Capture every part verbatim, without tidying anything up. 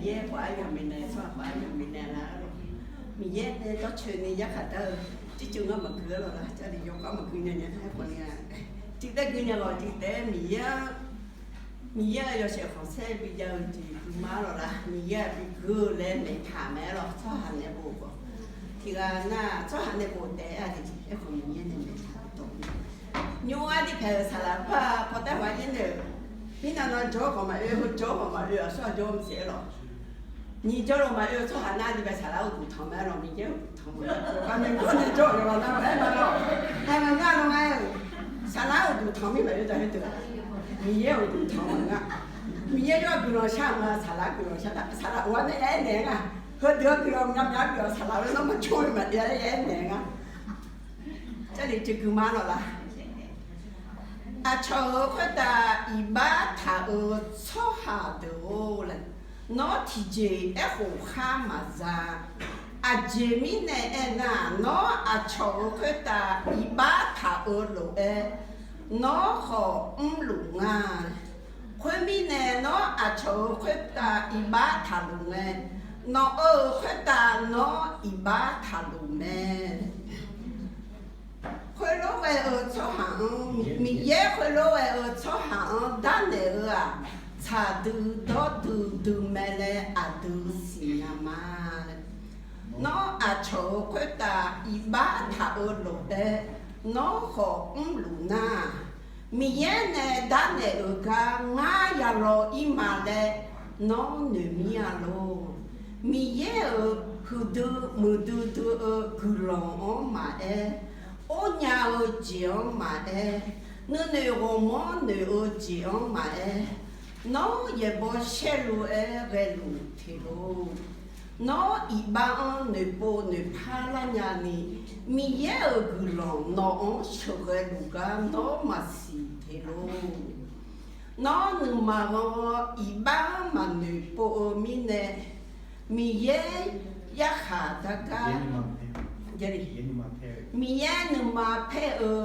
Miqyaer khawf aryamq bifnaeq, tsawrhaq khawf aryamq bifnaeq lar-awr, Miqyaer nae dawrcoeni yarkhaq dar-eu, jircuiv ngar maqgui-ar lawq lar, Jarlif yawkawr maqgui nya nya-aer khawf ni-a, tiqdaer gui nya lawq, tiqdaer Miqyaer-anr, Miqyaer-euq yawshaef khanqsaer bijav-eu jeq guima-ar lawq lar, Miqyaer-aq bigui-eu laer maeqtaq mae-ar lawq, tsawrhaq nae bof-eu khawf. Tiqghaq nar, tsawrhaq nae bof taef-a, aerkhawf Miqyaer nae maeqtaq-eu dawq. Nymr-ar dirpaeq-euq saqlaq par-a, pawtaev ghaq yaer nae-euq, mirnav nan jawr khawf maqoe, heu jawr khawf maqoe, aqsur aq jawr maqsiq-aer lawq. Nyiq jawr lawq maqoe-eu tsawrhaq nar, aqdui bae saqlaq-euq uqduq tanq mae-ar lawq, Miqyaer uqduq tanq mae-ar lawq, gar nae gar nae jawr-euq ghaq nar-aer mae-ar lawq. Haeq maqngar lawq nga-aer-euq, saqlaq-euq uqduq tanq mir maqoe da-aer deuq, Miqyaer uqduq tanq maqngar. Miqyaer jawr-aq guiqlanq shar-euq nga, saqlaq guiqlanq shar-a, saqlaq of-ar nae ya aernaeq-aer nga. Heudeuq-anr guiqlanq myavmyav-aer guiqlanq saqlaq-eu nawr maqjawr-eu maqjav-aer ya aernaeq-aer nga. Jarlif jeq guima-ar lawq lar. Aqcawq-euq khoertav iqbax taq-eu tsawrhaq deuq-or laer, nawr tiqjeq aerkhof khar maqza. Aqjeq mirnae aernar, nawr aqcawq-euq khoertav iqbax taq-eu lof-aer, nawr khawf mrluf nga. Khoermirnae, nawr aqcawq-euq khoertav iqbax taqluf ngae, nawq-euq khoertav nawr iqbax taqluf mae. Khoerlof ghae-eu tsawrhaq-anr, Miqyaer khoerlof ghae-eu tsawrhaq-anr darnaeq-eu-aq, tsaqdui dawrdui dui mae laer aqdui siqnya ma. Nawr aqcawq-euq khoertav iqbax taq-eu lof-aer, nawr khawf mrluf nar, Miqyaer nae darnaeq-euq gar ngar ya law ir ma laer nawr noeq mir-a lor. Miqyaer-euq huiqdui muiqdui dui-eu guiqlanq-anr maqaer, ornya-eu jeq-anr maqaer, nuinoeq ghawqmanr noeq-eu jeq-anr maqaer, nawr yaeqbawq saerlu-aer ghaeluf te lor. Nawr iqbax-anr noeqpov noeqpar lar nyani, Miqyaer-euq guiqlanq nawq-anr sheuqghae luf gar nawr maqsiq te lor. Nawr nuima ghanr-awr iqbax-anr maqnoeq pov-eu mirnae, Miqyaer yarkhaq dargar, Miqyaer nuima paer-eu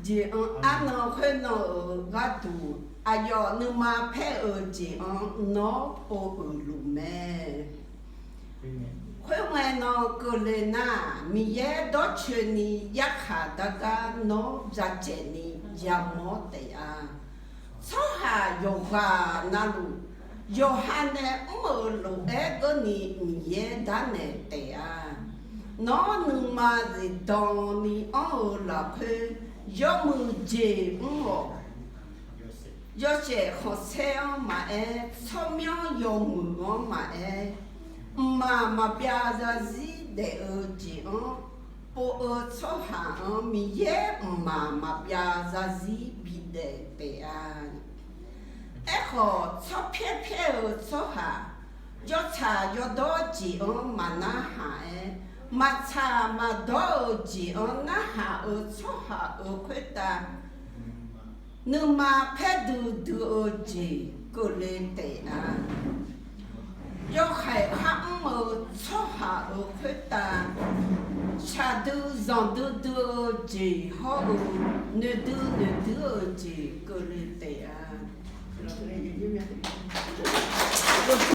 jeq-anr arnan khoernan-euq gharduq, aqyawf nuima paer-eu jeq-anr nawr pov-euq luf mae. Khoerngae nan keuvle nar, Miqyaer dawrcoeni yarkhaq dargar nawr byacaevni yamawr taef-a. Tsawrhaq yawqghaq navluf, yawqha nae mr-euq lof-aer geurni Miqyaer darnaeq taef-a. Nawr nuima zifdan ni anr-eu lafkhoer, yawmuiq jeq mr-awq. Yawshaef khanqsaer-anr maqaer, tsawrmyanr yawmuiq-anr maqaer, mqmaq maqbyav zarzir daef-eu jeq-anr pov-eu tsawrhaq-anr, Miqyaer mqmaq maqbyav zarzir bidaef taef-a. Aerkhawf, tsawrpyaer pyaer-eu tsawrhaq, yawtsaq yawdawr jeq-anr maqnarhaq-aer, maqtsaq maqdawr-eu jeq-anr narhaq-eu tsawrhaq-euq khoertav, nuima paer duidui-eu jeq keuvle taef-a. Yawhaiq kharmr-eu tsawrhaq-euq khoertav, shaqdui zanqdui dui-eu jeq hawr-eu, noeqdui noeqdui-eu jeq keuvle taef-a.